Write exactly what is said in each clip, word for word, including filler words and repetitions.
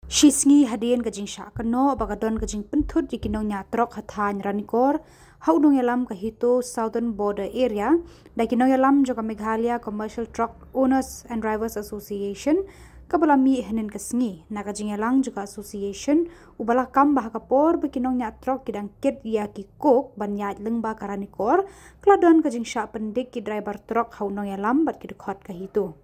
Shi sngi hadien ka jingshah kynnoh ba ka don ka jingpynthut ïa ki nongñiah trok ha thaiñ Ranikor ha u nongïalam ka HITO Southern Border Area da ki nongïalam jong ka Meghalaya Commercial Truck Owners and Drivers Association, kaba la mih hynnin ka sngi na ka jingïalang jong ka association, uba la kam ba ha ka por ba ki nongñiah trok ki dang kit ïa ki coke ban ïaid lyngba ka Ranikor, ka la don ka jingshah pyndik ki driver trok ha u nongïalam bad ki dkhot ka HITO.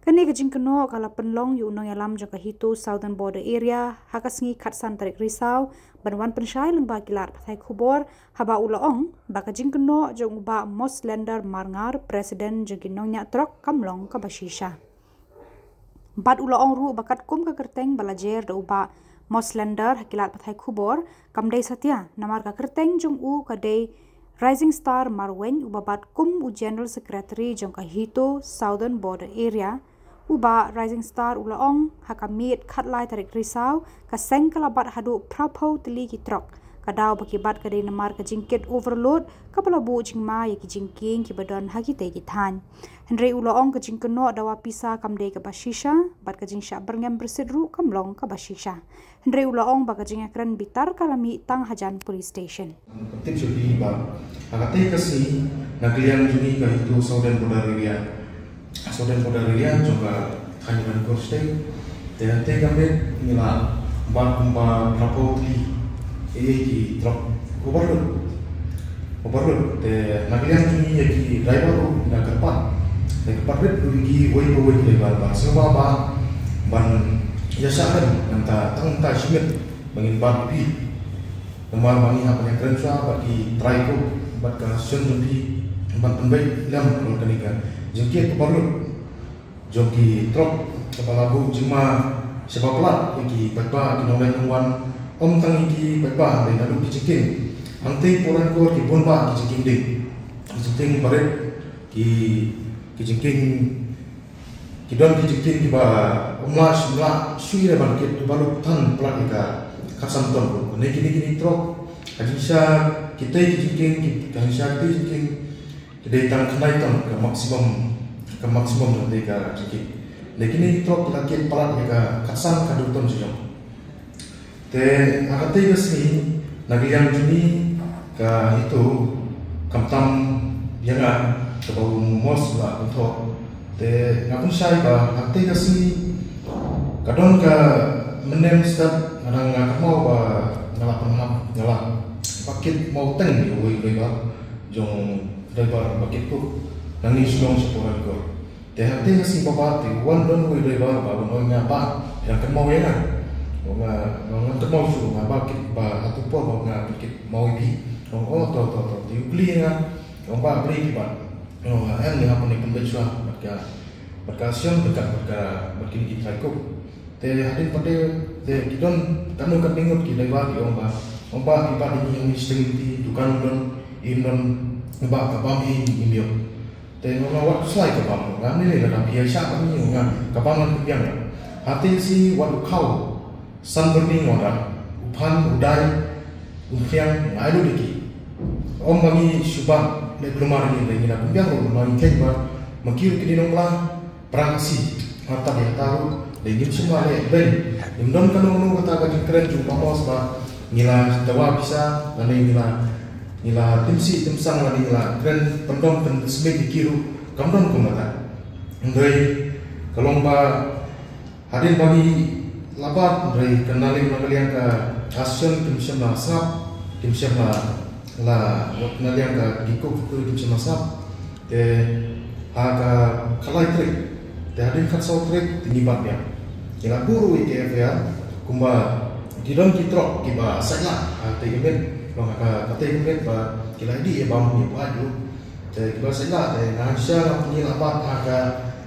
Kane ka jingkynnoh ka la pynlong ïa u nongïalam jong ka HITO Southern Border Area ha ka sngi khatsan tarik Risaw ban wan pynshai lyngba ki lad pathai khubor, haba u la ong ba ka jingkynnoh jong u Bah Moslender Marngar, President jong ki nongñiah trok, kam long kaba shisha. Bad u la ong ruh ba katkum ka kyrteng ba la jer da u Bah Moslender ha ki lad pathai khubor, kam dei satia, namar ka kyrteng jong u ka dei Rising Star Marwein, uba bat kum u General Secretary jong ka HITO Southern Border Area. U Bah Rising Star u la ong ha ka miet khatlai tarik Risaw, ka seng ka la bat haduh phraphew tylli ki trok. Ka daw ba ki bat ka dei namar ka jingkit overload, kaba la buh jingma ïa ki jingkieng kiba don ha kitei ki thaiñ. Hynrei u la ong ka jingkynnoh dawa pisa kam dei kaba shisha, bad ka jingshah byrngem byrsit ruh kam long kaba shisha. Hynrei u la ong ba ka jingïakren bitar ka la mih tang hajan police station. Tip shuh ba ha katei ka sngi na ka liang jong ngi ka HITO Southern Border Area, Southern Border Area jong ka thaiñ Ranikor State. Te hangtei ka miet ngi la bat kumba phraphew tylli ki trok overload. Overload, te na ka liang jong ngi ïa ki driver ruh ngi la kyrpad. Ngi kyrpad rit ruh ïa kiwei pa wei ki driver ba sngewbha ba ban ïa shah rem nangta tang nangta shi miet ba ngin bat ïa phi. Namar ba ngi hap ban ïakren shuwa bad ki trai coke bad ka association jong phi ban pynbeit lem halor kane ka jingkit overload jong ki trok kaba la buh jingma shibun palat ïa ki paidbah, ki nongleit nongwan, ym tang ïa ki paidbah hynrei naduh ki jingkieng. Hangtei hapoh Ranikor ki bun bah ki jingkieng ding, ki jingkieng barit, ki ki jingkieng, ki don ki jingkieng kiba ym lah, ym lah shuh ïa ban kit, kiba lut than palat ïa ka khatsan ton. Kane kine kine trok ka jingshisha, kitei ki jingkieng, ki, ka jingshisha kitei ki jingkieng ki dei tang khyndai ton ka maximum, ka maximum jong kane ka jingkieng. Te kine ki trok ki la kit palat ïa ka khatsan ka dui ton sha jong. Te ha katei ka sngi na ka liang jong ngi ka HITO, khamtam ïa nga kaba u Mos la pynthut. Te nga pynshai ba ha katei ka sngi ka don ka mynnem step nga dang, nga kynmaw ba nga la pynhap, nga la ba kit mawteng ïa uwei u driver jong, driver ba kit coke nangne Shillong sha Port Harcourt. Te hangtei ha sngi ba bat te wan don uwei u driver ba ban ong ïa nga, Bah, phi dang kynmaw ïa nga? Ong nga, nga kynmaw shuh, nga ba kit ba hato por ba nga kit maw ïa phi. Ong, oh, to to to. Te u kylli ïa nga, ong, Bah, balei phi bat? Ong nga, em, nga hap ban pynbeit shuwa bad ka, bad ka association, bad ka, bad ka, bad kine ki trai coke. Te hadien pat te ki don katno katne ngut ki driver ki ong ba, ong, Bah, phi bat ïa ngi hangne shiteng lynti, dukan ym don, im don, Bah, ka bam hi ngim ïoh. Te nga ong, wat khuslai, ka bam. Nga ong, ne lei lada phi ïa shah bam hi, nga ong, ka bam ngan pynbiang. Hangtei shi wat u khaw san byrni nga ong, u phan, u dai, u phriang, nga ai lut ïa ki. Ym ba ngi shu bat leh kulmar ïa ngi, ngi la pynbiang ruh, namar ngi kheiñ ba ma ki ruh ki dei nongpla, Prang shi, ha ta ïa ta ruh, dei ngim shym la leh beiñ. Ngim don kano kano kata ka jingkren jong u Bah Mos ba ngi la dawa pisa, lane ngi la, ngi la tim sih tim sang, lane ngi la kren pyndom pynsmit ïa ki ruh, kam don kum kata. Hynrei ka long ba hadien ba ngi la bat, hynrei ka na liang, na ka liang ka association kim shym la sngap, kim shym la, la, na liang ka ki coke factory kim shym la sngap. Te ha ka khatlai tarik, te hadien khatsaw tarik te ngi bat biang. Ngi la buh ruh ïa ka F I R, kumba ki don ki trok kiba saitlah ha katei ka miet, long ha ka, katei ka miet ba ki la ïadih ïa bam, ïa buaid ruh. Te kiba saitlah, te nga shisha ngi la bat ha ka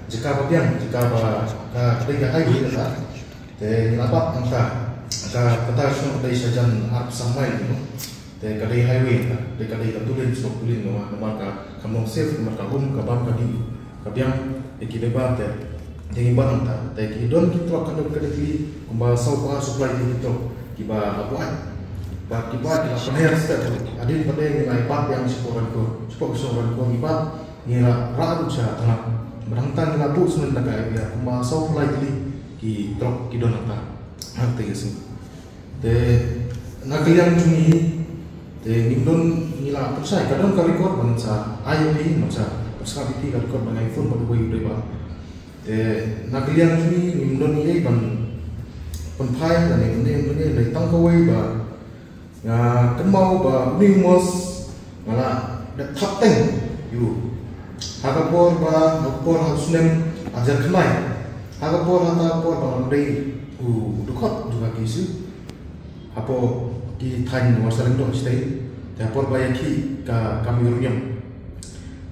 jaka ba biang, jaka ba ka, ka dei ka highway kata. Te ngi la bat hangta, ka, kata shnong ka dei shajan arphew san mail, you know. Te ka dei highway, ka dei, ka dei ka two lane stroke two lane, namar, namar ka, kam long safe, namar ka um, ka bam, ka dih, ka biang ïa ki driver te. Te ngi bat hangta, te ki don ki trok katno katne tylli, kumba saw phew ar saw phew lai tylli ki trok kiba la buaid. Bad ki buaid ki la pynher step. Hadien pat te ngi la ïa bat biang shapoh Ranikor, shapoh ka shnong Ranikor ngi bat. Ngi la rah ruh sha Tnad. Bad hangta ngi la buh sngewbha da ka F I R, kumba saw phew lai tylli ki trok ki don hangta. Ha Te na ka liang jong ngi, te ngim don, ngi la pynshai, ka don ka record ban sa ai ïa phi, ban sa, ban sa ïa phi ka record ban ai phone bad uwei u driver. Te na ka liang jong ngi ngim don ei ei ban pynphai lane une une, lane tang kawei ba nga kynmaw ba une u Mos nga la dep thap teng ïa u. Ha ka por ba, ha ka por ha u snem ar hajar khyndai. Ha ka por, ha ka por ba nga dei u dkhot jong ka KSU hapoh ki thaiñ West Lyngdoh shatei. Te ha por ba ïakhih ka kam uranium,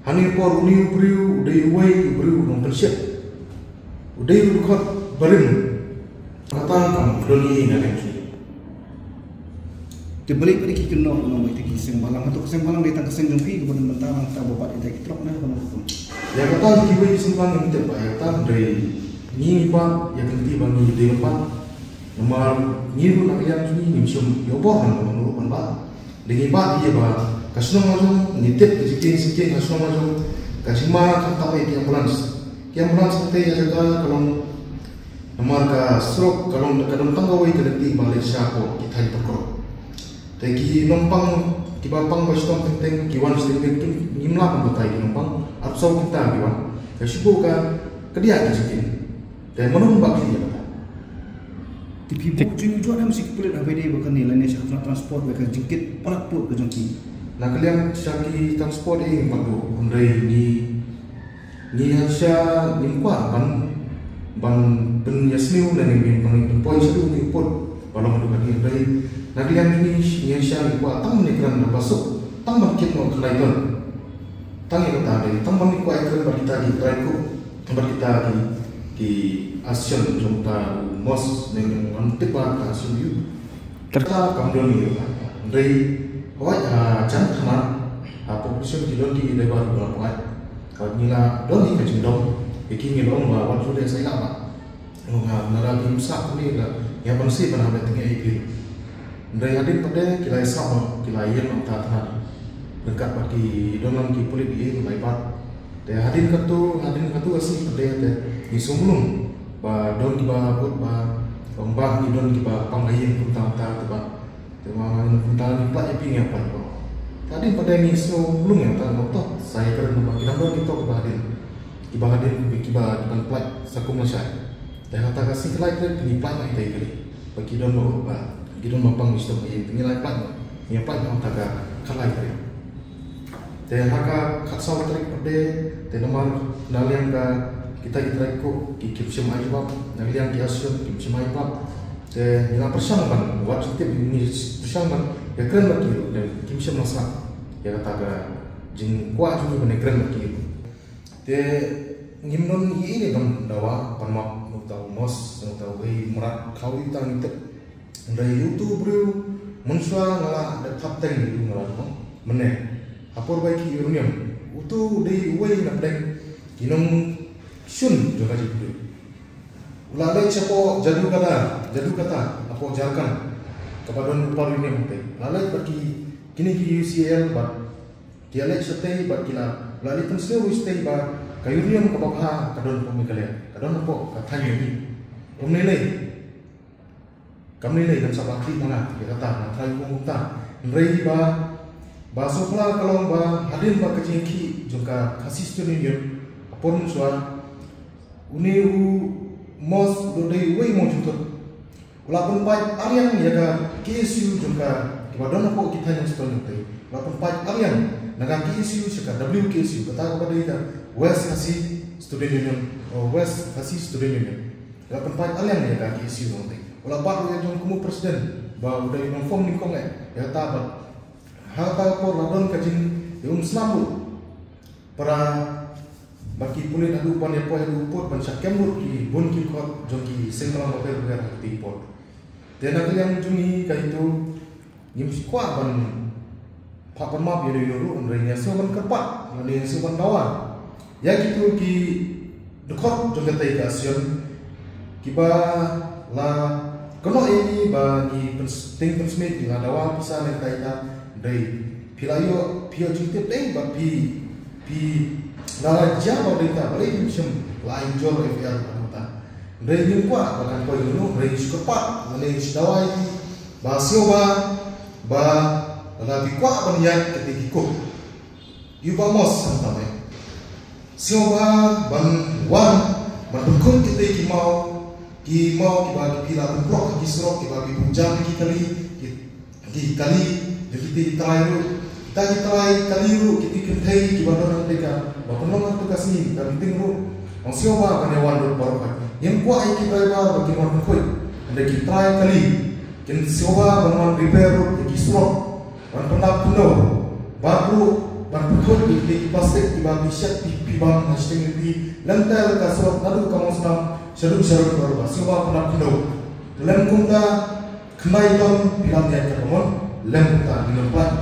hangne por une u briew u dei uwei u briew u nongpynshit, u dei u dkhot barim. Kata kam don ei ei na lynti. Te balei pat ki kynnoh nongwei te ki seng balang, hato ka seng balang dei tang ka seng jong phi kaba don bynta nangta ba bat ïa ki trok ne kaba nang kum? Ïa kata kiwei ki seng balang ngim tip ba ïa kata, hynrei ngi ngi bat ïa ka lynti ba ngi dei ban bat. Namar ngi ruh na ka liang jong ngi ngim shym ïoh bor nang ban ruh ban bat. Dei ngi bat ïa ba ka shnong la jong, ngi tip ka jingkieng jingkieng ka shnong la jong, ka jingma ka tap ïa ki ambulance. Ki ambulance ka tei ïa ka ka long namar ka surok ka long ka don tang kawei ka lynti ba leit sha ko ki thaiñ Pyrkhrok. Te ki nongpang kiba pang ba shitom teng teng ki wan sha teng teng, ngim lah ban batai ki nongpang, arphew saw kynta ki wan. Te shu buh ka kadiah ki jingkieng. Te mano ba ki ïa kata. Te phi buh jingmut jong em sha ki pulit ha ba ïadei bad kane lane sha ka transport bad ka jingkit palat pud ka jong ki? Na ka liang sha ki transport eh ngim pat buh, hynrei ngi ngi hansha ngim kwah ban, ban pynïasniew lane ngim ban pynpoi shaduh ngi pud ba long haduh kane, hynrei na ka liang ngi ngi hansha ngi kwah tang ban ïakren ba suk, tang ban kit noh khyndai ton. Tang ïa kata dei, tang ban ïa kwah ïakren bad kita ki trai kup, bad kita ki, ki association jong uta u Mos ne, ngam tip ba ka association aïu. Kata kam don ïa ka. Hynrei hawai ha jan thana ha population ki don ki dei ba ruh ba la pyngai. Ka ngi la don hi ka jingdom ïa ki, ngi la ong ba wat ju leh sa ïa ba Nga nara kim sah ni la ïa ban si ban ha ba tyngai ïa ki. Hynrei hadien pat de ki la ïa sah ba ki la ïeng nangta tang ryngkat bad ki don lang ki pulit ïa ki la ïa bat. Te hadien katu, hadien katu ka sngi pat de te ngi sngewlung ba don kiba bud ba ong ba ngi don kiba pang ïa ïing kumta kumta te ba Te ma ngan kumta ngi pynlait ïa phi, ngi pynlait ïa phi. Te hadien pat de ngi sngewlung ïa kata, ngi ong to sa ïa kren, namar ki dang don kito kiba hadien, kiba hadien, kiba, kiba pynlait sa kum lashai. Te ha kata ka sngi khatlai tarik ngi pynlait noh ïa ki ba ki don ba, ba ki don ba pang shitom ïa ïing, te ngi la pynlait noh, ngi pynlait noh ha kata ka khatlai tarik. Te ha ka khatsaw tarik pat de, te namar na liang ka kita ki trai kup ki, kim shym ai jubab, na liang ki association kim shym ai jubab. Te ngi la pyrshang ban wad jingtip, ngi pyrshang ban ïakren bad ki ruh, te kim shym la sngap ïa kata ka jingkwah jong ngi ban ïakren bad ki ruh. Te ngim don ïa i ne ban dawa, ban map na uta u Mos, na uta u Mrad, khaw ïa uta ngi tip. Hynrei utu u briew mynshuwa nga la dep thap teng ïa u, nga la dep ong mynne ha por ba ki uranium. Utu u dei uwei na pdeng ki nongshun jong ka jingpynïoh. U la leit shapoh Jadukata, Jadukata hapoh Jharkhand, kaba don u por uranium hangtei. U la leit bad ki, kine ki U C L bad ki la leit shatei bad ki la, u la leit pynsngew shatei ba ka uranium kaba bha ka don hapoh Meghalaya, ka don hapoh ka thaiñ jong ngi. Ym lei lei. Kam lei lei, kan sa ba khlieh ma nga ïa kata, nga tharai kumta. Hynrei ba, ba sngewphylla ka long ba hadien ba ka jingïakhih jong ka Khasi Student Union ha por mynshuwa, une u Mos u dei uwei u nongjynthut. U la pynpait ariang ïa ka K S U jong ka, kiba don hapoh ki thaiñ West Bengal te. U la pynpait ariang na ka K S U sha ka W K S U, kata kaba dei ka West Khasi Student Union, o West Khasi Student Union. U la pynpait ariang ïa ka K S U jong te. U la bat ruh ïa jong u kum u president ba u dei u nongform nyngkong eh ïa kata, bad ha kata ka por la don ka jingïaumsnam ruh. Para bad ki pulit haduh ban ïa poi haduh pud ban shah kem lut ki bun ki kot jong ki seng balang bapher bapher ha kata ka por. Te na ka liang jong ngi, kaito, ngim kwah ban phah ban map ïa uno uno ruh, hynrei ngi sngew ban kyrpad, ngi sngew ban dawa ïa kito ki dkhot jong katei ka association kiba la kynnoh ïa ngi ba ngi pyn-, tieng pynsmit ngi la dawa pisa na katei ka, hynrei phi la ïoh, phi ïoh jingtip dei ba phi, phi la, la jia ba dei ta, balei phim shym la ai jur F I R ba ta. Hynrei ngim kwah ba kan poi kumno, hynrei ngi shu kyrpad lane ngi shu dawa ïa ki ba sngewbha ba lada phi kwah ban ïaid kata ki kup, ïa u Bah Amos khamtam eh, sngewbha ban wan ban pynkhuid kita ki maw, ki maw kiba phi la pynphrok ha ki surok, kiba phi pynjam ki kali, ki Ki kali, jong kita ki trai ruh. Kita ki trai kali ruh, kita ki kynthei kiba don hangtei ka, ba pynlong hangto ka sngi ka meeting ruh, ong sngewbha ban ïa wan ruh baroh. Ngim kwah ïa ki driver ba kin wan pynkhuid. Hynrei ki trai kali kin sngewbha ban wan repair ruh ïa ki surok, ban pyndap pyndew, bad ruh ban pynkhuid ïa kita ki plastik kiba phi shet phi, phi bam ha shiteng lynti, lem tang ka surok naduh ka Mawsnam shaduh sha Rud Kordor, ba sngewbha pyndap pyndew. Lem kumta, khyndai ton phi lah ïaid katba mon, lem kumta ngin ym pait.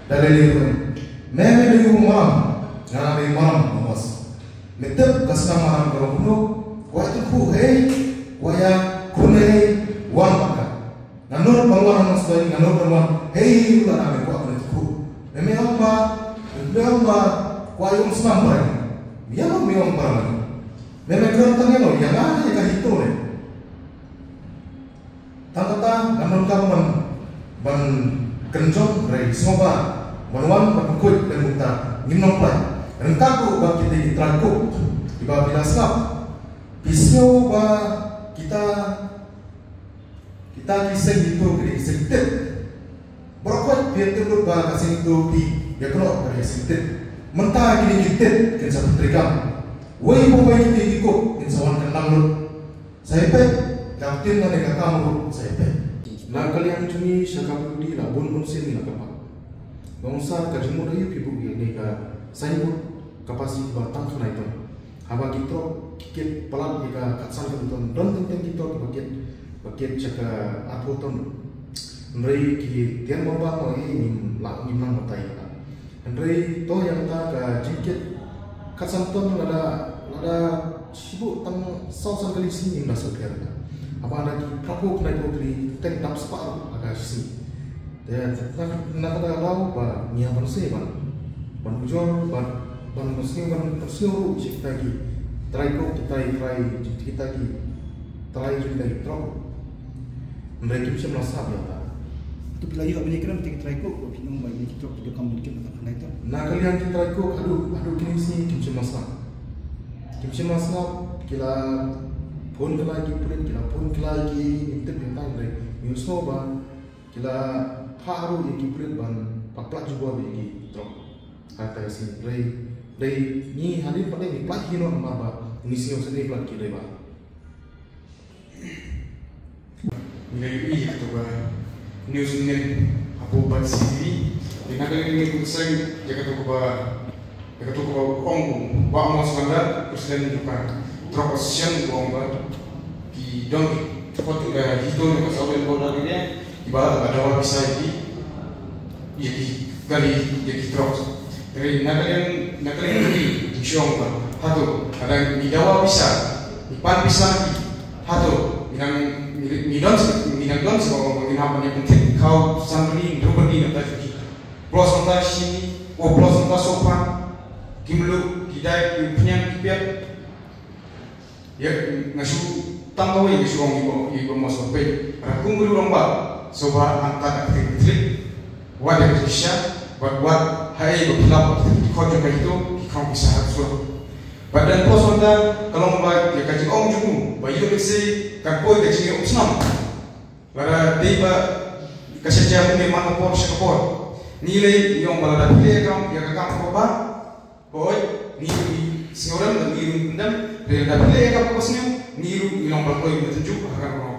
Da lei lei ruh, me me dei u maram, nga dei maram, Amos. Me tip ka snam maram ka long kumno? Wat tyngkhuh hei, wat ïa khun hei, wan bad nga. Nga nud ban wan ha Nongstoiñ, nga nud ban wan hei ruh lada me kwah ban tyngkhuh. Me me ong ba, me ong ba kwah ïa u snam ba reng. Me ïa me ong ba reng. Me me kren tang ïa no, ïa nga ïa ka HITO ne. Tang kata ngan donkam ban, ban kynjong, hynrei sngewbha ban wan ban pynkhuid, lem kumta ngin ym pait. Ryngkat ruh bad kita ki trai kup kiba phi la sngap. Phi sngew ba kita, kita ki seng HITO ki dei ki seng tit. Baroh khoit phi ïatip lut ba ka seng HITO ki ïakynnoh ka dei ka seng tit. Mynta kine ki tit kin sa pyntreikam. Wei pa wei kita ki kup kin sa wan kyndang lut. Sa ïa peit, ka ktien lane ka kam ruh sa ïa peit. Na ka liang jong ngi sha ka PWD la bun bun sien ngi la kyrpad. Nongsa ka jingmut aïu phi buh ïa kane ka signboard capacity ba tang khyndai ton. Haba ki trok ki kit palat ïa ka khatsan ton, don teng teng ki trok ba kit, ba kit sha ka arphew ton. Hynrei ki tian bam bam ma ngi ngim lah, ngim nang batai ïa ka. Hynrei to ïa kata ka jingkit khatsan ton lada, lada shu buh tang saw san kali shi sngi ngim da sngewthuh ïa kata. Haba da ki phraphew khyndai phew kali teng dap spah ruh ha ka shi sngi. Te na, na kata ka daw ba ngi hap ban sngewbha ban ujor, ban, ban sngewbha, ban sngewbha ruh ïa kita ki trai kup, kita ki trai, kita ki trai jong kita ki trok. Hynrei kim shym la sngap ïa kata. To phi la ïoh bniah kren te ki trai kup, phi ong ba ïa ki trok ki donkam ban kit na ka khyndai ton. Na ka liang ki trai kup haduh, haduh kine ki sngi kim shym la sngap. Kim shym la sngap, ki la phone kylla ïa ki pulit, ki la phone kylla ïa ki, ngim tip ïa kata, hynrei ngi sngew ba ki la phah ruh ïa ki pulit ban pynplah jubor ïa ki trok. Kata ka sngi, hynrei, hynrei ngi hadien pat ngi pynplah hi noh namar ba ngi sngew sngewsih palat ki driver. Ngi la ïohi ïa kato ka news mynnin hapoh Batesi TV. Te na ka liang ngi kyrkhu ïa kato kaba, ïa kato kaba ong u Bah Amos Wonder, President jong ka Truck Association, ba ong ba ki don ki, eh, HITO jong ka Southern Border Area kiba la dawa pisa ïa ki, ïa ki kali, ïa ki truck. Hynrei na ka liang, na ka liang jong ngi, ngi shu ong ba hato lada ngi dawa pisa, ngi pan pisa ki, hato ngi nang, ngi, ngi don, ngi nang don shuh ba ngi nang ban ïa pynthik khaw san bnai, hynriew bnai na ka bynta jong ki. Plus nangta shi, o plus nangta sohphan, ki mluh, ki dait, ki phniang, ki piat. Ïa, nga shu tang kawei nga shu ong ïa u, ïa u Bah Amos ba peit, lada kum u rangbah sngewbha hangta da ka kti kti, wat da ka jingshisha, wat, wat haei ba phi lap ba ki khot jong ka HITO ki khrong pisa ha ka surok. Bad dang post mynta ka long ba ïa ka jingong jong u ba ïoh lehse kan poi ka jingïaid um snam. Lada dei ba ka shet jia kumne man ka por sha ka por. Ngi lei ngi ong ba lada phi leh ïa ka kam, ïa ka kam kaba bha, hooid, ngi ruh ngi sngewrem, ngi ruh ngi pyndem, hynrei lada phi leh ïa ka kam kaba sniew, ngi ruh ngi long ba kloi ba tynjuh ha ka kam kaba